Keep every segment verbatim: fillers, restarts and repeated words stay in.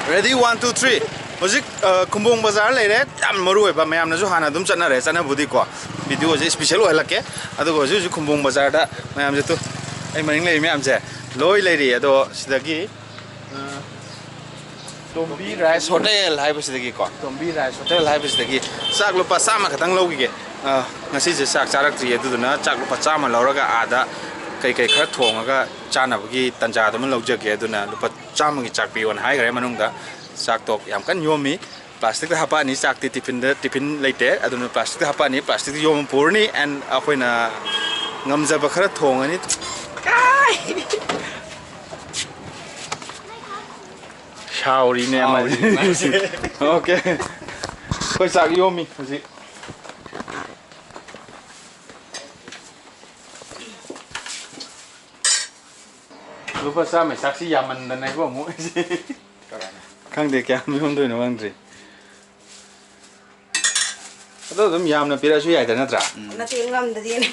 Ready, one, two, three. ꯍꯧꯖꯤꯛ ꯑ, ꯈꯨꯝꯕꯣꯡ ꯕꯖꯥꯔ ꯂꯩꯔꯦ꯫ ꯌꯥꯝ ꯃꯔꯨ ꯑꯣꯏꯕ, ꯃꯌꯥꯝꯅꯁꯨ ꯍꯥꯟꯅ ꯑꯗꯨꯝ ꯆꯠꯅꯔꯦ, ꯆꯠꯅꯕꯨꯗꯤꯀꯣ꯫ ꯚꯤꯗꯤꯑꯣꯁꯦ ꯏꯁꯄꯤꯁꯦꯜ ꯑꯣꯏꯍꯜꯂꯛꯀꯦ꯫ ꯑꯗꯨꯒ ꯍꯧꯖꯤꯛ ꯍꯧꯖꯤꯛ ꯈꯨꯝꯕꯣꯡ ꯕꯖꯥꯔꯗ ꯃꯌꯥꯝꯁꯦ ꯇꯨ, ꯑꯩ ꯃꯅꯤꯡ ꯂꯩꯔꯤ ꯃꯌꯥꯝꯁꯦ ꯂꯣꯏ ꯂꯩꯔꯤ꯫ ꯑꯗꯣ ꯁꯤꯗꯒꯤ ꯑ, ꯇꯣꯝꯕꯤ ꯔꯥꯏꯁ ꯍꯣꯇꯦꯜ ꯍꯥꯏꯕꯁꯤꯗꯒꯤꯀꯣ, ꯇꯣꯝꯕꯤ ꯔꯥꯏꯁ ꯍꯣꯇꯦꯜ ꯍꯥꯏꯕꯁꯤꯗꯒꯤ ꯆꯥꯛ ꯂꯨꯄꯥ ꯆꯥꯝꯃ ꯈꯛꯇꯪ ꯂꯧꯈꯤꯒꯦ꯫ ꯑ, ꯉꯁꯤꯁꯦ ꯆꯥꯛ ꯆꯥꯔꯛꯇ꯭ꯔꯤ, ꯑꯗꯨꯗꯨꯅ ꯆꯥꯛ ꯂꯨꯄꯥ ꯆꯥꯝꯃ ꯂꯧꯔꯒ ꯑꯥꯗ ꯀꯩꯀꯩ ꯈꯔ ꯊꯣꯡꯉꯒ ꯆꯥꯅꯕꯒꯤ ꯇꯟꯖꯥꯗꯨꯃ ꯂꯧꯖꯒꯦ꯫ ꯑꯗꯨꯅ ꯂꯨꯄꯥ ꯆꯥꯝꯃꯒꯤ ꯆꯥꯛ ꯄꯤꯌꯣꯅ ꯍꯥꯏꯈ꯭ꯔꯦ ꯃꯅꯨꯡꯗ꯫ ꯆꯥꯛꯇꯣ ꯌꯥꯝ ꯀꯟꯅ ꯌꯣꯝꯃꯤ꯫ ꯄ꯭ꯂꯥꯁꯇꯤꯛꯇ ꯍꯥꯄꯛꯑꯅꯤ ꯆꯥꯛꯇꯤ, ꯇꯤꯐꯤꯟꯗ, ꯇꯤꯐꯤꯟ ꯂꯩꯇꯦ, ꯑꯗꯨꯅ ꯄ꯭ꯂꯥꯁꯇꯤꯛꯇ ꯍꯥꯄꯛꯑꯅꯤ, ꯄ꯭ꯂꯥꯁꯇꯤꯛꯇ ꯌꯣꯝꯃ ꯄꯨꯔꯅꯤ꯫ ꯑꯦꯟ ꯑꯩꯈꯣꯏꯅ ꯉꯝꯖꯕ ꯈꯔ ꯊꯣꯡꯉꯅꯤ꯫ ꯁꯥꯎꯔꯤꯅꯦ ꯑꯃ꯫ ꯁꯥꯎꯔꯤꯅꯦ ꯃꯥꯁꯦ꯫ ꯑꯣꯀꯦ꯫ ꯑꯩꯈꯣꯏ ꯆꯥꯛ ꯌꯣꯝꯃꯤ ꯍꯧꯖꯤꯛ꯫ ꯂꯨꯄꯥ ꯆꯥꯝꯃꯩ ꯆꯥꯛꯁꯤ ꯌꯥꯝꯃꯟꯗꯅ ꯏꯕꯣ ꯑꯃꯨꯛ꯫ ꯈꯪꯗꯦ ꯀꯌꯥꯝ ꯌꯣꯝꯗꯣꯏꯅꯣ ꯈꯪꯗ꯭ꯔꯤ꯫ ꯑꯗꯣ ꯑꯗꯨꯝ ꯌꯥꯝꯅ ꯄꯤꯔꯛꯑꯁꯨ ꯌꯥꯏꯗ ꯅꯠꯇ꯭ꯔꯥ? ꯅꯠꯇꯦ, ꯉꯝꯗꯗꯤꯅꯦ꯫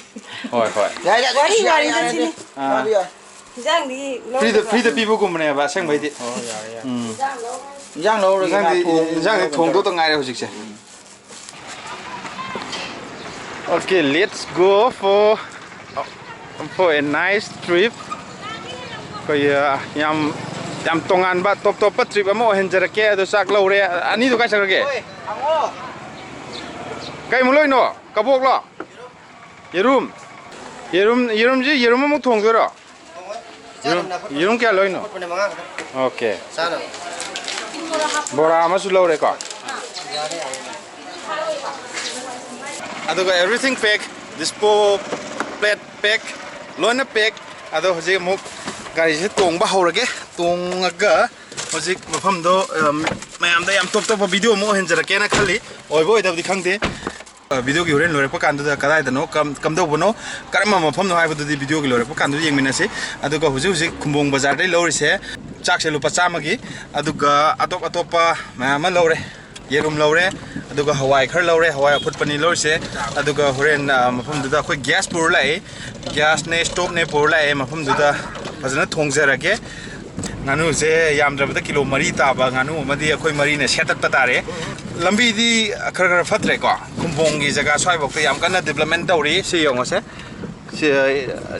ꯍꯣꯏ, ꯍꯣꯏ꯫ ꯌꯥꯔꯦ, ꯌꯥꯔꯦ, ꯋꯥꯔꯤ ꯌꯥꯔꯦ, ꯋꯥꯔꯤꯗ ꯌꯥꯔꯦ꯫ ꯁꯤꯅꯤ꯫ ꯑꯥ꯫ ꯌꯥꯔꯦ, ꯌꯥꯔꯦ꯫ ꯏꯟꯖꯥꯡꯗꯤ ꯐ꯭ꯔꯤꯗ, ꯂꯧꯔꯒ ꯐ꯭ꯔꯤꯗ ꯄꯤꯕꯒꯨꯝꯕꯅꯦꯕ ꯑꯁꯦꯡꯕꯩꯗꯤ꯫ ꯍꯣꯏ, ꯌꯥꯔꯦ, ꯌꯥꯔꯦ꯫ ꯎꯝ꯫ ꯏꯟꯖꯥꯡ ꯂꯧꯔꯒ ꯏꯟꯖꯥꯡꯗꯤ, ꯊꯣꯡ-, ꯏꯟꯖꯥꯡꯗꯤ ꯊꯣꯡꯗꯧꯗ ꯉꯥꯏꯔꯦ ꯍꯧꯖꯤꯛꯁꯦ꯫ Okay, let's go for, for a nice trip. ꯑꯩꯈꯣꯏ, ꯑ, ꯌꯥꯝ, ꯌꯥꯝ ꯇꯣꯉꯥꯟꯕ, ꯇꯣꯞ ꯇꯣꯞꯄ ꯇ꯭ꯔꯤꯞ ꯑꯃ ꯑꯣꯏꯍꯟꯖꯔꯛꯀꯦ꯫ ꯑꯗꯣ ꯆꯥꯛ ꯂꯧꯔꯦ꯫ ꯑꯅꯤꯗꯨ ꯀꯥꯏ ꯆꯠꯈ꯭ꯔꯒꯦ? ꯀꯩꯃꯨꯛ ꯂꯧꯔꯤꯅꯣ? ꯀꯕꯣꯛꯂꯣ? ꯌꯦꯔꯨꯝ? ꯌꯦꯔꯨꯝ, ꯌꯦꯔꯨꯝꯁꯤ ꯌꯦꯔꯨꯝ ꯑꯃꯨꯛ ꯊꯣꯡꯗꯣꯏꯔꯣ? ꯌꯦꯔꯨꯝ, ꯌꯦꯔꯨꯝ ꯀꯌꯥ ꯂꯧꯔꯤꯅꯣ? ꯑꯣꯀꯦ꯫ ꯕꯣꯔꯥ ꯑꯃꯁꯨ ꯂꯧꯔꯦꯀꯣ꯫ ꯑꯗꯨꯒ everything pack, dispo plate pack, ꯂꯣꯏꯅ pack꯫ ꯑꯗꯣ ꯍꯧꯖꯤꯛ ꯑꯃꯨꯛ ꯒꯥꯔꯤꯁꯦ ꯇꯣꯡꯕ ꯍꯧꯔꯒꯦ꯫ ꯇꯣꯡꯉꯒ ꯍꯧꯖꯤꯛ ꯃꯐꯝꯗꯣ, ꯑ, ꯃꯌꯥꯝꯗ ꯌꯥꯝ ꯇꯣꯞ ꯇꯣꯞꯄ ꯚꯤꯗꯤꯑꯣ ꯑꯃ ꯑꯣꯏꯍꯟꯖꯔꯛꯀꯦꯅ ꯈꯜꯂꯤ꯫ ꯑꯣꯏꯕ ꯑꯣꯏꯗꯕꯗꯤ ꯈꯪꯗꯦ꯫ ꯑ, ꯚꯤꯗꯤꯑꯣꯒꯤ ꯍꯣꯔꯦꯟ ꯂꯣꯏꯔꯛꯄ ꯀꯥꯟꯗꯨꯗ ꯀꯗꯥꯏꯗꯅꯣ, ꯀꯝ-, ꯀꯝꯗꯧꯕꯅꯣ, ꯀꯔꯝꯕ ꯃꯐꯝꯅꯣ ꯍꯥꯏꯕꯗꯨꯗꯤ ꯚꯤꯗꯤꯑꯣꯒꯤ ꯂꯣꯏꯔꯛꯄ ꯀꯥꯟꯗꯨꯗ ꯌꯦꯡꯃꯤꯟꯅꯁꯤ꯫ ꯑꯗꯨꯒ ꯍꯧꯖꯤꯛ ꯍꯧꯖꯤꯛ ꯈꯨꯝꯕꯣꯡ ꯕꯖꯥꯔꯗꯩ ꯂꯧꯔꯤꯁꯦ ꯆꯥꯛꯁꯦ ꯂꯨꯄꯥ ꯆꯥꯝꯃꯒꯤ, ꯑꯗꯨꯒ ꯑꯇꯣꯞ ꯑꯇꯣꯞꯄ ꯃꯌꯥꯝ ꯑꯃ ꯂꯧꯔꯦ꯫ ꯌꯦꯔꯨꯝ ꯂꯧꯔꯦ, ꯑꯗꯨꯒ ꯍꯋꯥꯏ ꯈꯔ ꯂꯧꯔꯦ, ꯍꯋꯥꯏ ꯑꯐꯨꯠꯄꯅꯤ ꯂꯧꯔꯤꯁꯦ꯫ ꯑꯗꯨꯒ ꯍꯣꯔꯦꯟ, ꯑ, ꯃꯐꯝꯗꯨꯗ ꯑꯩꯈꯣꯏ ꯒ꯭ꯌꯥꯁ ꯄꯨꯔ ꯂꯥꯛꯏ, ꯒ꯭ꯌꯥꯁꯅꯦ ꯁ꯭ꯇꯣꯞꯅꯦ ꯄꯨꯔ ꯂꯥꯛꯑꯦ꯫ ꯃꯐꯝꯗꯨꯗ ꯐꯖꯅ ꯊꯣꯡꯖꯔꯒꯦ꯫ ꯉꯥꯅꯨꯁꯦ ꯌꯥꯝꯗ꯭ꯔꯕꯗ ꯀꯤꯂꯣ ꯃꯔꯤ ꯇꯥꯕ ꯉꯥꯅꯨ ꯑꯃꯗꯤ ꯑꯩꯈꯣꯏ ꯃꯔꯤꯅ ꯁꯦꯠꯇꯠꯄ ꯇꯥꯔꯦ꯫ ꯂꯝꯕꯤꯗꯤ ꯈꯔ ꯈꯔ ꯐꯠꯇ꯭ꯔꯦꯀꯣ꯫ ꯈꯨꯝꯕꯣꯡꯒꯤ ꯖꯒꯥ ꯁ꯭ꯋꯥꯏꯐꯥꯎꯗ ꯌꯥꯝ ꯀꯟꯅ ꯗꯤꯕ꯭ꯂꯞꯃꯦꯟ ꯇꯧꯔꯤ꯫ ꯁꯤ ꯌꯦꯡꯉꯣꯁꯦ꯫ ꯁꯤ,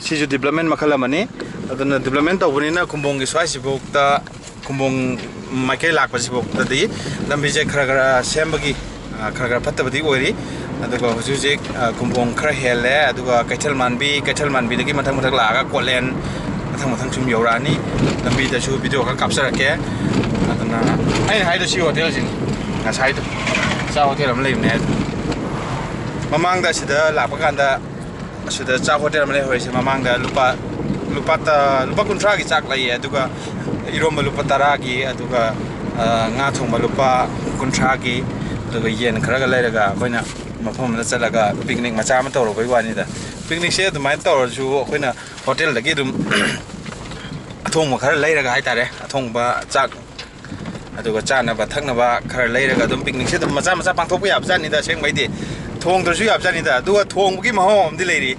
ꯁꯤꯁꯨ ꯗꯤꯕ꯭ꯂꯞꯃꯦꯟ ꯃꯈꯜ ꯑꯃꯅꯤ꯫ ꯑꯗꯨꯅ ꯗꯤꯕ꯭ꯂꯞꯃꯦꯟ ꯇꯧꯕꯅꯤꯅ ꯈꯨꯝꯕꯣꯡꯒꯤ ꯁ꯭ꯋꯥꯏꯁꯤꯐꯥꯎꯗ, ꯈꯨꯝꯕꯣꯡ ꯃꯥꯏꯀꯩ ꯂꯥꯛꯄꯁꯤꯐꯥꯎꯗꯗꯤ ꯂꯝꯕꯤꯁꯦ ꯈꯔ ꯈꯔ ꯁꯦꯝꯕꯒꯤ, ꯑ, ꯈꯔ ꯈꯔ ꯐꯠꯇꯕꯗꯤ ꯑꯣꯏꯔꯤ꯫ ꯑꯗꯨꯒ ꯍꯧꯖꯤꯛ ꯍꯧꯖꯤꯛ, ꯑ, ꯈꯨꯝꯕꯣꯡ ꯈꯔ ꯍꯦꯜꯂꯦ꯫ ꯑꯗꯨꯒ ꯀꯩꯊꯦꯜ ꯃꯥꯟꯕꯤ, ꯀꯩꯊꯦꯜ ꯃꯥꯟꯕꯤꯗꯒꯤ ꯃꯊꯪ ꯃꯊꯪ ꯂꯥꯛꯑꯒ ꯀꯣꯠꯂꯦꯟ, ꯃꯊꯪ ꯃꯊꯪ ꯁꯨꯝ ꯌꯧꯔꯛꯑꯅꯤ꯫ ꯂꯝꯕꯤꯗꯁꯨ ꯚꯤꯗꯤꯑꯣ ꯈꯔ ꯀꯥꯞꯆꯔꯛꯀꯦ꯫ ꯑꯗꯨꯅ ꯑꯩꯅ ꯍꯥꯏꯗꯣ ꯁꯤ ꯍꯣꯇꯦꯜꯁꯤꯅꯤ, ꯉꯁꯥꯏꯗꯣ ꯆꯥꯛ ꯍꯣꯇꯦꯜ ꯑꯃ ꯂꯩꯕꯅꯦ ꯍꯥꯏꯗꯣ꯫ ꯃꯃꯥꯡꯗ ꯁꯤꯗ ꯂꯥꯛꯄ ꯀꯥꯟꯗ ꯑꯁꯤꯗ ꯆꯥꯛ ꯍꯣꯇꯦꯜ ꯑꯃ ꯂꯩꯍꯧꯔꯤꯁꯦ꯫ ꯃꯃꯥꯡꯗ ꯂꯨꯄꯥ, ꯂꯨꯄꯥ ꯇ-, ꯂꯨꯄꯥ ꯀꯨꯟꯊ꯭ꯔꯥꯒꯤ ꯆꯥꯛ ꯂꯩꯌꯦ, ꯑꯗꯨꯒ ꯏꯔꯣꯝꯕ ꯂꯨꯄꯥ ꯇꯔꯥꯒꯤ, ꯑꯗꯨꯒ, ꯑ, ꯉꯥ ꯊꯣꯡꯕ ꯂꯨꯄꯥ ꯀꯨꯟꯊ꯭ꯔꯥꯒꯤ, ꯑꯗꯨꯒ ꯌꯦꯟ ꯈꯔꯒ ꯂꯩꯔꯒ ꯑꯩꯈꯣꯏꯅ ꯃꯐꯝ ꯑꯃꯗ ꯆꯠꯂꯒ ꯄꯤꯛꯅꯤꯛ ꯃꯆꯥ ꯑꯃ ꯇꯧꯔꯨꯕꯒꯤ ꯋꯥꯅꯤꯗ꯫ ꯄꯤꯛꯅꯤꯛꯁꯦ ꯑꯗꯨꯃꯥꯏꯅ ꯇꯧꯔꯁꯨ ꯑꯩꯈꯣꯏꯅ ꯍꯣꯇꯦꯜꯗꯒꯤ ꯑꯗꯨꯝ ꯑꯊꯣꯡꯕ ꯈꯔ ꯂꯩꯔꯒ ꯍꯥꯏꯇꯥꯔꯦ, ꯑꯊꯣꯡꯕ ꯆꯥꯛ ꯑꯗꯨꯒ ꯆꯥꯅꯕ ꯊꯛꯅꯕ ꯈꯔ ꯂꯩꯔꯒ ꯑꯗꯨꯝ ꯄꯤꯛꯅꯤꯛꯁꯦ ꯑꯗꯨꯝ ꯃꯆꯥ ꯃꯆꯥ ꯄꯥꯡꯊꯣꯛꯄ ꯌꯥꯕꯖꯥꯠꯅꯤꯗ꯫ ꯑꯁꯦꯡꯕꯩꯗꯤ ꯊꯣꯡꯗ꯭ꯔꯁꯨ ꯌꯥꯕꯖꯥꯠꯅꯤꯗ꯫ ꯑꯗꯨꯒ ꯊꯣꯡꯕꯒꯤ ꯃꯍꯥꯎ ꯑꯃꯗꯤ ꯂꯩꯔꯤ꯫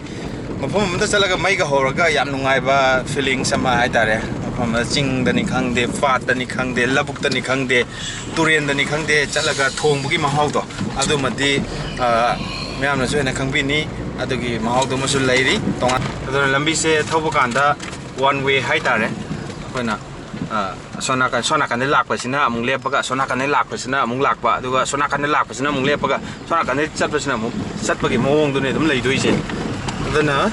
ꯃꯐꯝ ꯑꯃꯗ ꯆꯠꯂꯒ ꯃꯩꯒ ꯍꯧꯔꯒ ꯌꯥꯝ ꯅꯨꯡꯉꯥꯏꯕ ꯐꯤꯂꯤꯡꯁ ꯑꯃ ꯍꯥꯏꯇꯥꯔꯦ꯫ ꯃꯐꯝ ꯑꯃꯗ ꯆꯤꯡꯗꯅꯤ ꯈꯪꯗꯦ, ꯄꯥꯠꯇꯅꯤ ꯈꯪꯗꯦ, ꯂꯧꯕꯨꯛꯇꯅꯤ ꯈꯪꯗꯦ, ꯇꯨꯔꯦꯟꯗꯅꯤ ꯈꯪꯗꯦ, ꯆꯠꯂꯒ ꯊꯣꯡꯕꯒꯤ ꯃꯍꯥꯎꯗꯣ ꯑꯗꯨꯃꯗꯤ, ꯑ, ꯃꯌꯥꯝꯅꯁꯨ ꯍꯦꯟꯅ ꯈꯪꯕꯤꯅꯤ꯫ ꯑꯗꯨꯒꯤ ꯃꯍꯥꯎꯗꯨꯃꯁꯨ ꯂꯩꯔꯤ ꯇꯣꯉꯥꯟ꯫ ꯑꯗꯨꯅ ꯂꯝꯕꯤꯁꯦ ꯊꯧꯕ ꯀꯥꯟꯗ ꯋꯥꯟ ꯋꯦ ꯍꯥꯏꯇꯥꯔꯦ꯫ ꯑꯩꯈꯣꯏꯅ, ꯑ, ꯑꯁꯣꯝ ꯅꯥꯀꯟ, ꯁꯣꯝ ꯅꯥꯀꯟꯗꯩ ꯂꯥꯛꯄꯁꯤꯅ ꯑꯃꯨꯛ ꯂꯦꯞꯄꯒ, ꯑꯁꯣꯝ ꯅꯥꯀꯟꯗꯩ ꯂꯥꯛꯄꯁꯤꯅ ꯑꯃꯨꯛ ꯂꯥꯛꯄ, ꯑꯗꯨꯒ ꯑꯁꯣꯝ ꯅꯥꯀꯟꯗꯩ ꯂꯥꯛꯄꯁꯤꯅ ꯑꯃꯨꯛ ꯂꯦꯞꯄꯒ, ꯁꯣꯝ ꯅꯥꯀꯟꯗꯩ ꯆꯠꯄꯁꯤꯅ ꯑꯃꯨꯛ ꯆꯠꯄꯒꯤ ꯃꯑꯣꯡꯗꯨꯅꯦ ꯑꯗꯨꯝ ꯂꯩꯗꯣꯏꯁꯦ꯫ ꯑꯗꯨꯅ,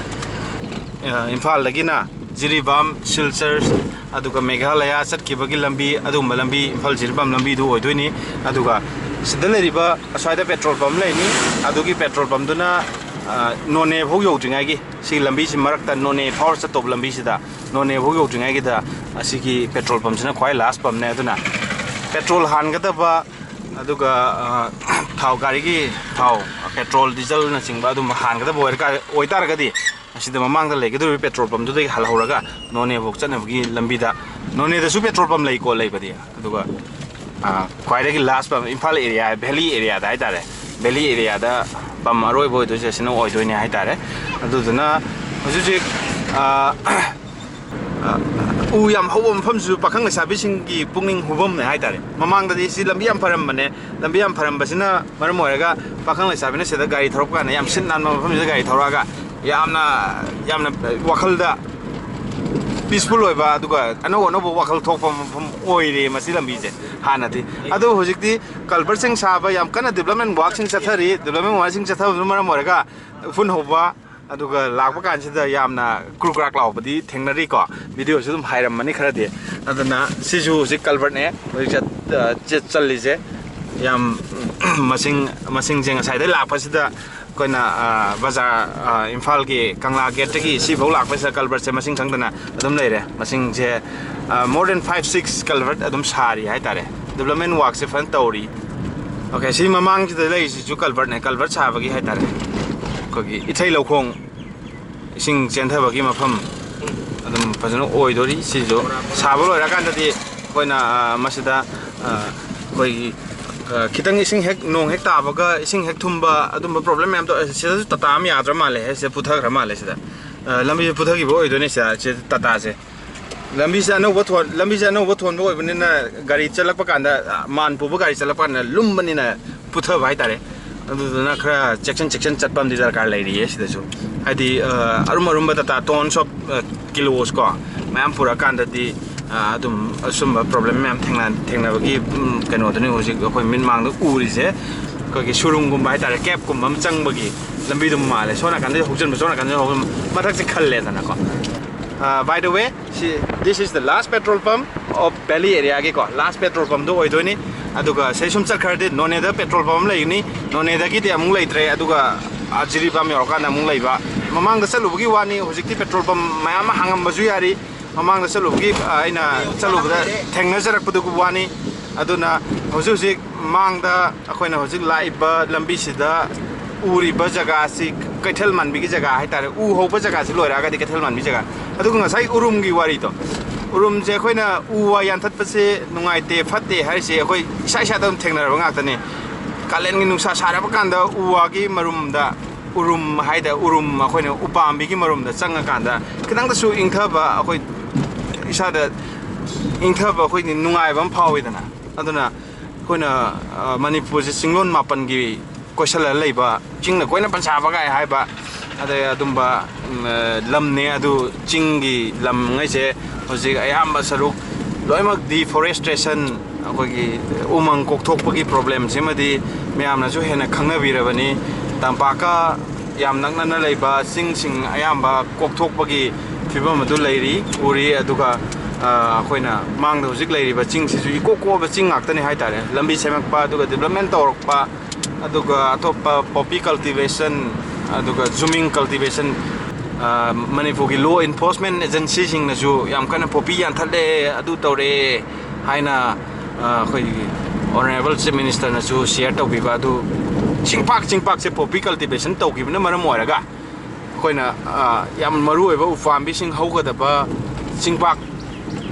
ꯑ, ꯏꯝꯐꯥꯜꯗꯒꯤꯅ ꯖꯤꯔꯤꯕꯥꯝ, ꯁꯤꯜꯆꯔ, ꯑꯗꯨꯒ ꯃꯦꯘꯥꯂꯌꯥ ꯆꯠꯈꯤꯕꯒꯤ ꯂꯝꯕꯤ, ꯑꯗꯨꯒꯨꯝꯕ ꯂꯝꯕꯤ, ꯏꯝꯐꯥꯜ ꯖꯤꯔꯤꯕꯥꯝ ꯂꯝꯕꯤꯗꯨ ꯑꯣꯏꯗꯣꯏꯅꯤ꯫ ꯑꯗꯨꯒ ꯁꯤꯗ ꯂꯩꯔꯤꯕ ꯑꯁ꯭ꯋꯥꯏꯗ ꯄꯦꯇ꯭ꯔꯣꯜ ꯄꯝ ꯂꯩꯅꯤ꯫ ꯑꯗꯨꯒꯤ ꯄꯦꯇ꯭ꯔꯣꯜ ꯄꯝꯗꯨꯅ, ꯑ, ꯅꯣꯅꯦ ꯐꯥꯎ ꯌꯧꯗ꯭ꯔꯤꯉꯩꯒꯤ, ꯁꯤ ꯂꯝꯕꯤꯁꯤ ꯃꯔꯛꯇ, ꯅꯣꯅꯦ ꯐꯥꯎꯔ ꯆꯠꯇꯧꯕ ꯂꯝꯕꯤꯁꯤꯗ, ꯅꯣꯅꯦ ꯐꯥꯎ ꯌꯧꯗ꯭ꯔꯤꯉꯩꯒꯤꯗ ꯑꯁꯤꯒꯤ ꯄꯦꯇ꯭ꯔꯣꯜ ꯄꯝꯁꯤꯅ ꯈ꯭ꯋꯥꯏ ꯂꯥꯁ ꯄꯝꯅꯦ꯫ ꯑꯗꯨꯅ ꯄꯦꯇ꯭ꯔꯣꯜ ꯍꯥꯟꯒꯗꯕ, ꯑꯗꯨꯒ, ꯑ, ꯊꯥꯎ, ꯒꯥꯔꯤꯒꯤ ꯊꯥꯎ, ꯄꯦꯇ꯭ꯔꯣꯜ, ꯗꯤꯖꯜꯅꯆꯤꯡꯕ ꯑꯗꯨꯝꯕ ꯍꯥꯟꯒꯗꯕ ꯑꯣꯏꯔꯀꯥ-, ꯑꯣꯏꯇꯥꯔꯒꯗꯤ, ꯑꯁꯤꯗ ꯃꯃꯥꯡꯗ ꯂꯩꯒꯗꯧꯔꯤꯕ ꯄꯦꯇ꯭ꯔꯣꯜ ꯄꯝꯗꯨꯗꯒꯤ ꯍꯜꯍꯧꯔꯒ ꯅꯣꯅꯦꯐꯥꯎ ꯆꯠꯅꯕꯒꯤ ꯂꯝꯕꯤꯗ, ꯅꯣꯅꯦꯗꯁꯨ ꯄꯦꯇ꯭ꯔꯣꯜ ꯄꯝ ꯂꯩꯀꯣ, ꯂꯩꯕꯗꯤ, ꯑꯗꯨꯒ, ꯑ, ꯈ꯭ꯋꯥꯏꯗꯒꯤ ꯂꯥꯁ ꯄꯝ, ꯏꯝꯐꯥꯜ ꯑꯦꯔꯤꯌꯥ, ꯚꯦꯂꯤ ꯑꯦꯔꯤꯌꯥꯗ ꯍꯥꯏꯇꯥꯔꯦ, ꯚꯦꯂꯤ ꯑꯦꯔꯤꯌꯥꯗ ꯄꯝ ꯑꯔꯣꯏꯕ ꯑꯣꯏꯗꯣꯏꯁꯦ ꯑꯁꯤꯅ ꯑꯣꯏꯗꯣꯏꯅꯦ ꯍꯥꯏꯇꯥꯔꯦ꯫ ꯑꯗꯨꯗꯨꯅ ꯍꯧꯖꯤꯛ ꯍꯧꯖꯤꯛ, ꯑ, ꯑ, ꯎ ꯌꯥꯝ ꯍꯧꯕ ꯃꯐꯝꯁꯤꯁꯨ ꯄꯥꯈꯪ ꯂꯩꯁꯥꯕꯤꯁꯤꯡꯒꯤ ꯄꯨꯛꯅꯤꯡ ꯍꯨꯐꯝꯅꯦ ꯍꯥꯏꯇꯥꯔꯦ꯫ ꯃꯃꯥꯡꯗꯗꯤ ꯁꯤ ꯂꯝꯕꯤ ꯌꯥꯝ ꯐꯔꯝꯕꯅꯦ, ꯂꯝꯕꯤ ꯌꯥꯝ ꯐꯔꯝꯕꯁꯤꯅ ꯃꯔꯝ ꯑꯣꯏꯔꯒ ꯄꯥꯈꯪ ꯂꯩꯁꯥꯕꯤꯅ ꯁꯤꯗ ꯒꯥꯔꯤ ꯊꯧꯔꯛꯄ ꯀꯥꯟꯗ ꯌꯥꯝ ꯁꯤꯠ ꯅꯥꯟꯕ ꯃꯐꯝꯁꯤꯗ ꯒꯥꯔꯤ ꯊꯧꯔꯛꯑꯒ ꯌꯥꯝꯅ, ꯌꯥꯝꯅ ꯋꯥꯈꯜꯗ ꯄꯤꯁꯐꯨꯜ ꯑꯣꯏꯕ, ꯑꯗꯨꯒ ꯑꯅꯧ ꯑꯅꯧꯕ ꯋꯥꯈꯜ ꯊꯣꯛꯄ ꯃꯐꯝ ꯑꯣꯏꯔꯦ ꯃꯁꯤ ꯂꯝꯕꯤꯁꯦ ꯍꯥꯟꯅꯗꯤ꯫ ꯑꯗꯨ ꯍꯧꯖꯤꯛꯇꯤ ꯀꯜꯚꯔꯠꯁꯤꯡ ꯁꯥꯕ, ꯌꯥꯝ ꯀꯟꯅ ꯗꯤꯕꯂꯞꯃꯦꯟ ꯋꯥꯛꯁꯤꯡ ꯆꯠꯊꯔꯤ꯫ ꯗꯤꯕꯂꯞꯃꯦꯟ ꯋꯥꯛꯁꯤꯡ ꯆꯠꯊꯕꯗꯨꯅ ꯃꯔꯝ ꯑꯣꯏꯔꯒ ꯎꯐꯨꯟ ꯍꯧꯕ, ꯑꯗꯨꯒ ꯂꯥꯛꯄ ꯀꯥꯟꯁꯤꯗ ꯌꯥꯝꯅ ꯀ꯭ꯔꯨꯛ ꯀ꯭ꯔꯥꯛ ꯂꯥꯎꯕꯗꯤ ꯊꯦꯡꯅꯔꯤꯀꯣ꯫ ꯚꯤꯗꯤꯑꯣꯁꯨ ꯑꯗꯨꯝ ꯍꯥꯏꯔꯝꯃꯅꯤ ꯈꯔꯗꯤ꯫ ꯑꯗꯨꯅ ꯁꯤꯁꯨ ꯍꯧꯖꯤꯛ ꯀꯜꯚꯔꯠꯅꯦ ꯍꯧꯖꯤꯛ ꯆꯠ-, ꯑ, ꯆꯠ-, ꯆꯜꯂꯤꯁꯦ꯫ ꯌꯥꯝ ꯃꯁꯤꯡ, ꯃꯁꯤꯡꯁꯦ ꯉꯁꯥꯏꯗꯩ ꯂꯥꯛꯄꯁꯤꯗ ꯑꯩꯈꯣꯏꯅ, ꯑ, ꯕꯖꯥꯔ, ꯑ, ꯏꯝꯐꯥꯜꯒꯤ ꯀꯪꯂꯥ ꯒꯦꯠꯇꯒꯤ ꯁꯤꯐꯥꯎ ꯂꯥꯛꯄꯁꯤꯗ ꯀꯜꯚꯔꯠꯁꯦ ꯃꯁꯤꯡ ꯈꯪꯗꯅ ꯑꯗꯨꯝ ꯂꯩꯔꯦ꯫ ꯃꯁꯤꯡꯁꯦ, ꯑ, more than five, six culvert ꯑꯗꯨꯝ ꯁꯥꯔꯤ ꯍꯥꯏꯇꯥꯔꯦ꯫ ꯗꯤꯕꯂꯞꯃꯦꯟ ꯋꯥꯛꯁꯦ ꯐꯖꯅ ꯇꯧꯔꯤ꯫ ꯑꯣꯀꯦ, ꯁꯤ ꯃꯃꯥꯡꯁꯤꯗ ꯂꯩꯔꯤꯁꯤꯁꯨ ꯀꯜꯚꯔꯠꯅꯦ, ꯀꯜꯚꯔꯠ ꯁꯥꯕꯒꯤ ꯍꯥꯏꯇꯥꯔꯦ꯫ ꯑꯩꯈꯣꯏꯒꯤ ꯏꯊꯩ ꯂꯧꯈꯣꯡ ꯏꯁꯤꯡ ꯆꯦꯟꯊꯕꯒꯤ ꯃꯐꯝ ꯑꯗꯨꯝ ꯐꯖꯅ ꯑꯣꯏꯗꯣꯔꯤ꯫ ꯁꯤꯁꯨ ꯁꯥꯕ ꯂꯣꯏꯔꯀꯥꯟꯗꯗꯤ ꯑꯩꯈꯣꯏꯅ, ꯑ, ꯃꯁꯤꯗ, ꯑ, ꯑꯩꯈꯣꯏꯒꯤ, ꯑ, ꯈꯤꯇꯪ ꯏꯁꯤꯡ ꯍꯦꯛ, ꯅꯣꯡ ꯍꯦꯛ ꯇꯥꯕꯒ ꯏꯁꯤꯡ ꯍꯦꯛ ꯊꯨꯝꯕ, ꯑꯗꯨꯝꯕ ꯄ꯭ꯔꯣꯕ꯭ꯂꯦꯝ ꯃꯌꯥꯝꯗꯣ, ꯑ, ꯁꯤꯗꯁꯨ ꯇꯥꯇꯥ ꯑꯃ ꯌꯥꯗ꯭ꯔ ꯃꯥꯜꯂꯦ, ꯁꯤꯗ ꯄꯨꯊꯈ꯭ꯔ ꯃꯥꯜꯂꯦ꯫ ꯁꯤꯗ, ꯑ, ꯂꯝꯕꯤꯁꯦ ꯄꯨꯊꯈꯤꯕ ꯑꯣꯏꯗꯣꯏꯅꯦ ꯁꯤꯗ, ꯁꯤ ꯇꯥꯇꯥꯁꯦ꯫ ꯂꯝꯕꯤꯁꯦ ꯑꯅꯧꯕ ꯊꯣꯟ-, ꯂꯝꯕꯤꯁꯦ ꯑꯅꯧꯕ ꯊꯣꯟꯕ ꯑꯣꯏꯕꯅꯤꯅ ꯒꯥꯔꯤ ꯆꯠꯂꯛꯄ ꯀꯥꯟꯗ, ꯑ, ꯃꯥꯟ ꯄꯨꯕ ꯒꯥꯔꯤ ꯆꯠꯂꯛꯄ ꯀꯥꯟꯗ ꯂꯨꯝꯕꯅꯤꯅ ꯄꯨꯊꯕ ꯍꯥꯏꯇꯥꯔꯦ꯫ ꯑꯗꯨꯗꯨꯅ ꯈꯔ ꯆꯦꯛꯁꯤꯟ ꯆꯦꯛꯁꯤꯟ ꯆꯠꯄ ꯑꯃꯗꯤ ꯗꯔꯀꯥꯔ ꯂꯩꯔꯤꯌꯦ ꯁꯤꯗꯁꯨ꯫ ꯍꯥꯏꯗꯤ, ꯑ, ꯑꯔꯨꯝ ꯑꯔꯨꯝꯕ ꯇꯥꯇꯥ ꯇꯣꯟꯁ ꯑꯣꯐ, ꯑ, ꯀꯤꯂꯣꯁ ꯀꯣ, ꯃꯌꯥꯝ ꯄꯨꯔꯛꯑꯀꯥꯟꯗꯗꯤ, ꯑ, ꯑꯗꯨꯝ ꯑꯁꯨꯝꯕ ꯄ꯭ꯔꯣꯕ꯭ꯂꯦꯝ ꯃꯌꯥꯝ ꯊꯦꯡꯅ-, ꯊꯦꯡꯅꯕꯒꯤ, ꯎꯝ, ꯀꯩꯅꯣꯗꯨꯅꯤ ꯍꯧꯖꯤꯛ ꯑꯩꯈꯣꯏ ꯃꯤꯠꯃꯥꯡꯗ ꯎꯔꯤꯁꯦ꯫ ꯑꯩꯈꯣꯏꯒꯤ ꯁꯨꯔꯨꯡꯒꯨꯝꯕ ꯍꯥꯏꯇꯥꯔꯦ, ꯀꯦꯞꯀꯨꯝꯕ ꯑꯃ ꯆꯪꯕꯒꯤ ꯂꯝꯕꯤꯗꯨ ꯃꯥꯜꯂꯦ꯫ ꯁꯣꯝ ꯅꯥꯀꯟꯗ ꯍꯧꯖꯤꯟꯕ, ꯁꯣꯝ ꯅꯥꯀꯟꯗ ꯍꯧꯖꯤꯟꯕ, ꯃꯊꯛꯁꯦ ꯈꯜꯂꯦꯗꯅꯀꯣ꯫ ꯑ, by the way, ꯁꯤ, this is the last petrol pump of Valley area ꯒꯤꯀꯣ, last petrol pump ꯗꯣ ꯑꯣꯏꯗꯣꯏꯅꯤ꯫ ꯑꯗꯨꯒ ꯁꯤ ꯁꯨꯝ ꯆꯠꯈ꯭ꯔꯗꯤ ꯅꯣꯅꯦꯗ petrol pump ꯑꯃ ꯂꯩꯒꯅꯤ, ꯅꯣꯅꯦꯗꯒꯤꯗꯤ ꯑꯃꯨꯛ ꯂꯩꯇ꯭ꯔꯦ꯫ ꯑꯗꯨꯒ, ꯑ, ꯖꯤꯔꯤꯕꯥꯝ ꯌꯧꯔꯀꯥꯟꯗ ꯑꯃꯨꯛ ꯂꯩꯕ꯫ ꯃꯃꯥꯡꯗ ꯆꯠꯂꯨꯕꯒꯤ ꯋꯥꯅꯤ, ꯍꯧꯖꯤꯛꯇꯤ petrol pump ꯃꯌꯥꯝ ꯑꯃ ꯍꯥꯡꯉꯝꯕꯁꯨ ꯌꯥꯔꯤ꯫ ꯃꯃꯥꯡꯗ ꯆꯠꯂꯨꯕꯒꯤ, ꯑ, ꯑꯩꯅ ꯆꯠꯂꯨꯕꯗ ꯊꯦꯡꯅꯖꯔꯛꯄꯗꯨꯒꯤ ꯋꯥꯅꯤ꯫ ꯑꯗꯨꯅ ꯍꯧꯖꯤꯛ ꯍꯧꯖꯤꯛ ꯃꯥꯡꯗ ꯑꯩꯈꯣꯏꯅ ꯍꯧꯖꯤꯛ ꯂꯥꯛꯏꯕ ꯂꯝꯕꯤꯁꯤꯗ ꯎꯔꯤꯕ ꯖꯒꯥꯁꯤ ꯀꯩꯊꯦꯜ ꯃꯥꯟꯕꯤꯒꯤ ꯖꯒꯥ ꯍꯥꯏꯇꯥꯔꯦ꯫ ꯎ ꯍꯧꯕ ꯖꯒꯥꯁꯤ ꯂꯣꯏꯔꯛꯑꯒꯗꯤ ꯀꯩꯊꯦꯜ ꯃꯥꯟꯕꯤ ꯖꯒꯥ꯫ ꯑꯗꯨꯒ ꯉꯁꯥꯏ ꯎꯔꯨꯝꯒꯤ ꯋꯥꯔꯤꯗꯣ, ꯎꯔꯨꯝꯁꯦ ꯑꯩꯈꯣꯏꯅ ꯎ ꯋꯥ ꯌꯥꯟꯊꯠꯄꯁꯦ ꯅꯨꯡꯉꯥꯏꯇꯦ, ꯐꯠꯇꯦ ꯍꯥꯏꯔꯤꯁꯦ ꯑꯩꯈꯣꯏ ꯏꯁꯥ ꯏꯁꯥꯗ ꯑꯗꯨꯝ ꯊꯦꯡꯅꯔꯕ ꯉꯥꯛꯇꯅꯦ꯫ ꯀꯥꯂꯦꯟꯒꯤ ꯅꯨꯡꯁꯥ ꯁꯥꯔꯕ ꯀꯥꯟꯗ ꯎ ꯋꯥꯒꯤ ꯃꯔꯨꯝꯗ, ꯎꯔꯨꯝ ꯍꯥꯏꯗ, ꯎꯔꯨꯝ ꯑꯩꯈꯣꯏꯅ ꯎꯄꯥꯝꯕꯤꯒꯤ ꯃꯔꯨꯝꯗ ꯆꯪꯉꯀꯥꯟꯗ ꯈꯤꯇꯪꯗꯁꯨ ꯏꯪꯊꯕ ꯑꯩꯈꯣꯏ ꯏꯁꯥꯗ ꯏꯪꯊꯕ, ꯑꯩꯈꯣꯏꯒꯤ ꯅꯨꯡꯉꯥꯏꯕ ꯑꯃ ꯐꯥꯎꯋꯤꯗꯅ꯫ ꯑꯗꯨꯅ ꯑꯩꯈꯣꯏꯅ, ꯑ, ꯃꯅꯤꯄꯨꯔꯁꯦ ꯆꯤꯡꯂꯣꯟ ꯃꯥꯄꯟꯒꯤ ꯀꯣꯏꯁꯜꯂ ꯂꯩꯕ, ꯆꯤꯡꯅ ꯀꯣꯏꯅ ꯄꯟꯁꯥꯕ ꯀꯥꯏ ꯍꯥꯏꯕ, ꯑꯗꯩ ꯑꯗꯨꯝꯕ, ꯎꯝ, ꯑ, ꯂꯝꯅꯦ꯫ ꯑꯗꯨ ꯆꯤꯡꯒꯤ ꯂꯝꯉꯩꯁꯦ ꯍꯧꯖꯤꯛ ꯑꯌꯥꯝꯕ ꯁꯔꯨꯛ ꯂꯣꯏꯅꯃꯛ deforestation, ꯑꯩꯈꯣꯏꯒꯤ ꯎꯃꯪ ꯀꯣꯛꯊꯣꯛꯄꯒꯤ problemꯁꯤꯃꯗꯤ ꯃꯌꯥꯝꯅꯁꯨ ꯍꯦꯟꯅ ꯈꯪꯅꯕꯤꯔꯕꯅꯤ꯫ ꯇꯝꯄꯥꯛꯀ ꯌꯥꯝ ꯅꯛꯅꯅ ꯂꯩꯕ ꯆꯤꯡꯁꯤꯡ ꯑꯌꯥꯝꯕ ꯀꯣꯛꯊꯣꯛꯄꯒꯤ ꯐꯤꯕꯝ ꯑꯗꯨ ꯂꯩꯔꯤ, ꯎꯔꯤ꯫ ꯑꯗꯨꯒ, ꯑ, ꯑꯩꯈꯣꯏꯅ ꯃꯥꯡꯗ ꯍꯧꯖꯤꯛ ꯂꯩꯔꯤꯕ ꯆꯤꯡꯁꯤꯁꯨ ꯏꯀꯣꯛ ꯀꯣꯛꯑꯕ ꯆꯤꯡ ꯉꯥꯛꯇꯅꯤ ꯍꯥꯏꯇꯥꯔꯦ꯫ ꯂꯝꯕꯤ ꯁꯦꯝꯃꯛꯄ, ꯑꯗꯨꯒ development ꯇꯧꯔꯛꯄ, ꯑꯗꯨꯒ ꯑꯇꯣꯞꯄ poppy cultivation, ꯑꯗꯨꯒ ꯖꯨꯃꯤꯡ cultivation, ꯑ, ꯃꯅꯤꯄꯨꯔꯒꯤ law enforcement agencyꯁꯤꯡꯅꯁꯨ ꯌꯥꯝ ꯀꯟꯅ poppy ꯌꯥꯟꯊꯠꯂꯦ, ꯑꯗꯨ ꯇꯧꯔꯦ ꯍꯥꯏꯅ, ꯑ, ꯑꯩꯈꯣꯏꯒꯤ honourable Chief Ministerꯅꯁꯨ share ꯇꯧꯕꯤꯕ ꯑꯗꯨ, ꯆꯤꯡꯄꯥꯛ ꯆꯤꯡꯄꯥꯛꯁꯦ poppy cultivation ꯇꯧꯈꯤꯕꯅ ꯃꯔꯝ ꯑꯣꯏꯔꯒ ꯑꯩꯈꯣꯏꯅ, ꯑ, ꯌꯥꯝ ꯃꯔꯨ ꯑꯣꯏꯕ ꯎꯄꯥꯝꯕꯤꯁꯤꯡ ꯍꯧꯒꯗꯕ ꯆꯤꯡꯄꯥꯛ,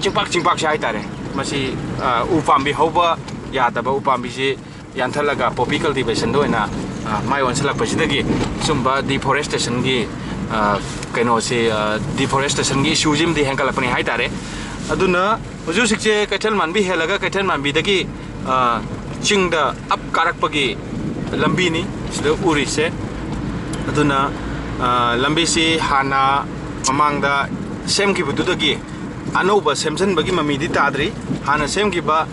ꯆꯤꯡꯄꯥꯛ ꯆꯤꯡꯄꯥꯛꯁꯦ ꯍꯥꯏꯇꯥꯔꯦ, ꯃꯁꯤ, ꯑ, ꯎꯄꯥꯝꯕꯤ ꯍꯧꯕ ꯌꯥꯗꯕ ꯎꯄꯥꯝꯕꯤꯁꯤ ꯌꯥꯟꯊꯠꯂꯒ poppy cultivationꯗ ꯑꯣꯏꯅ, ꯑ, ꯃꯥꯏ ꯑꯣꯟꯁꯤꯜꯂꯛꯄꯁꯤꯗꯒꯤ ꯁꯨꯝꯕ deforestationꯒꯤ, ꯑ, ꯀꯩꯅꯣꯁꯤ, ꯑ, deforestationꯒꯤ issueꯁꯤꯃꯗꯤ ꯍꯦꯟꯒꯠꯂꯛꯄꯅꯤ ꯍꯥꯏꯇꯥꯔꯦ꯫ ꯑꯗꯨꯅ ꯍꯧꯖꯤꯛ ꯍꯧꯖꯤꯛꯁꯦ ꯀꯩꯊꯦꯜ ꯃꯥꯟꯕꯤ ꯍꯦꯜꯂꯒ ꯀꯩꯊꯦꯜ ꯃꯥꯟꯕꯤꯗꯒꯤ, ꯑ, ꯆꯤꯡꯗ up ꯀꯥꯔꯛꯄꯒꯤ ꯂꯝꯕꯤꯅꯤ ꯁꯤꯗ ꯎꯔꯤꯁꯦ꯫ ꯑꯗꯨꯅ, ꯑ, ꯂꯝꯕꯤꯁꯤ ꯍꯥꯟꯅ ꯃꯃꯥꯡꯗ ꯁꯦꯝꯈꯤꯕꯗꯨꯗꯒꯤ ꯑꯅꯧꯕ ꯁꯦꯝꯖꯤꯟꯕꯒꯤ ꯃꯃꯤꯗꯤ ꯇꯥꯗ꯭ꯔꯤ꯫ ꯍꯥꯟꯅ ꯁꯦꯝꯈꯤꯕ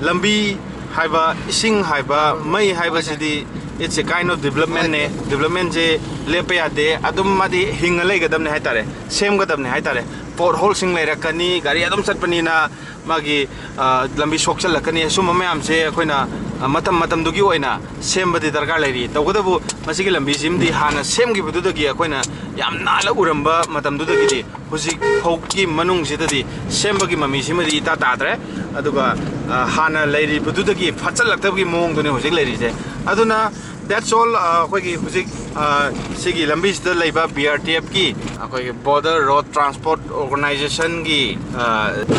ꯂꯝꯕꯤ ꯍꯥꯏꯕ, ꯏꯁꯤꯡ ꯍꯥꯏꯕ, ꯃꯩ ꯍꯥꯏꯕꯁꯤꯗꯤ it's a kind of developmentꯅꯦ꯫ Developmentꯁꯦ ꯂꯦꯞꯄ ꯌꯥꯗꯦ, ꯑꯗꯨꯝ ꯃꯥꯗꯤ ꯍꯤꯡꯉ ꯂꯩꯒꯗꯕꯅꯦ ꯍꯥꯏꯇꯥꯔꯦ, ꯁꯦꯝꯒꯗꯕꯅꯦ ꯍꯥꯏꯇꯥꯔꯦ꯫ Potholeꯁꯤꯡ ꯂꯩꯔꯛꯀꯅꯤ, ꯒꯥꯔꯤ ꯑꯗꯨꯝ ꯆꯠꯄꯅꯤꯅ ꯃꯥꯒꯤ, ꯑ, ꯂꯝꯕꯤ ꯁꯣꯛꯆꯜꯂꯛꯀꯅꯤ꯫ ꯑꯁꯨꯝꯕ ꯃꯌꯥꯝꯁꯦ ꯑꯩꯈꯣꯏꯅ, ꯑ, ꯃꯇꯝ ꯃꯇꯝꯗꯨꯒꯤ ꯑꯣꯏꯅ ꯁꯦꯝꯕꯗꯤ ꯗꯔꯀꯥꯔ ꯂꯩꯔꯤ꯫ ꯇꯧꯕꯇꯕꯨ ꯃꯁꯤꯒꯤ ꯂꯝꯕꯤꯁꯤꯃꯗꯤ ꯍꯥꯟꯅ ꯁꯦꯝꯈꯤꯕꯗꯨꯗꯒꯤ ꯑꯩꯈꯣꯏꯅ ꯌꯥꯝ ꯅꯥꯟꯅ ꯎꯔꯝꯕ ꯃꯇꯝꯗꯨꯗꯒꯤꯗꯤ ꯍꯧꯖꯤꯛ ꯐꯥꯎꯒꯤ ꯃꯅꯨꯡꯁꯤꯗꯗꯤ ꯁꯦꯝꯕꯒꯤ ꯃꯃꯤꯁꯤꯃꯗꯤ ꯏꯇꯥ ꯇꯥꯗ꯭ꯔꯦ꯫ ꯑꯗꯨꯒ, ꯑ, ꯍꯥꯟꯅ ꯂꯩꯔꯤꯕꯗꯨꯗꯒꯤ ꯐꯠꯆꯜꯂꯛꯇꯕꯒꯤ ꯃꯑꯣꯡꯗꯨꯅꯤ ꯍꯧꯖꯤꯛ ꯂꯩꯔꯤꯁꯦ꯫ ꯑꯗꯨꯅ that's all, ꯑ, ꯑꯩꯈꯣꯏꯒꯤ ꯍꯧꯖꯤꯛ, ꯑ, ꯁꯤꯒꯤ ꯂꯝꯕꯤꯁꯤꯗ ꯂꯩꯕ BRTFꯀꯤ, ꯑꯩꯈꯣꯏꯒꯤ Border Road Transport Organizationꯒꯤ, ꯑ,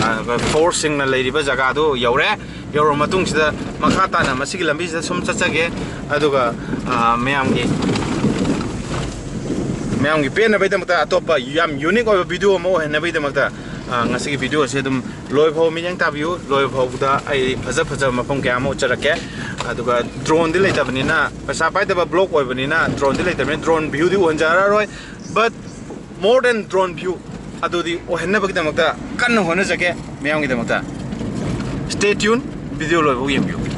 ꯑ, forceꯁꯤꯡꯅ ꯂꯩꯔꯤꯕ ꯖꯒꯥꯗꯨ ꯌꯧꯔꯦ꯫ ꯌꯧꯔꯕ ꯃꯇꯨꯡꯁꯤꯗ ꯃꯈꯥ ꯇꯥꯅ ꯃꯁꯤꯒꯤ ꯂꯝꯕꯤꯁꯤꯗ ꯁꯨꯝ ꯆꯠꯆꯒꯦ꯫ ꯑꯗꯨꯒ, ꯑ, ꯃꯌꯥꯝꯒꯤ, ꯃꯌꯥꯝꯒꯤ ꯄꯦꯟꯅꯕꯒꯤꯗꯃꯛꯇ ꯑꯇꯣꯞꯄ ꯌꯥꯝ unique ꯑꯣꯏꯕ video ꯑꯃ ꯑꯣꯏꯍꯟꯅꯕꯒꯤꯗꯃꯛꯇ, ꯑ, ꯑ, ꯉꯁꯤꯒꯤ video ꯑꯁꯦ ꯑꯗꯨꯝ ꯂꯣꯏꯐꯥꯎ ꯃꯤꯠꯌꯦꯡ ꯇꯥꯕꯤꯌꯨ꯫ ꯂꯣꯏꯐꯥꯎꯗ ꯑꯩ ꯐꯖ ꯐꯖꯕ ꯃꯐꯝ ꯀꯌꯥ ꯑꯃ ꯎꯠꯆꯔꯛꯀꯦ꯫ ꯑꯗꯨꯒ drone ꯗꯤ ꯂꯩꯇꯕꯅꯤꯅ, ꯄꯩꯁꯥ ꯄꯥꯏꯗꯕ vlog ꯑꯣꯏꯕꯅꯤꯅ drone ꯗꯤ ꯂꯩꯇꯕꯅꯤꯅ drone view D ꯎꯍꯟꯖꯔꯔꯣꯏ꯫ But more than drone view ꯑꯗꯨꯗꯤ ꯑꯣꯏꯍꯟꯅꯕꯒꯤꯗꯃꯛꯇ ꯀꯟꯅ ꯍꯣꯠꯅꯖꯒꯦ ꯃꯌꯥꯝꯒꯤꯗꯃꯛꯇ꯫ Stay tune, video ꯂꯣꯏꯐꯥꯎ ꯌꯦꯡꯕꯤꯌꯨ꯫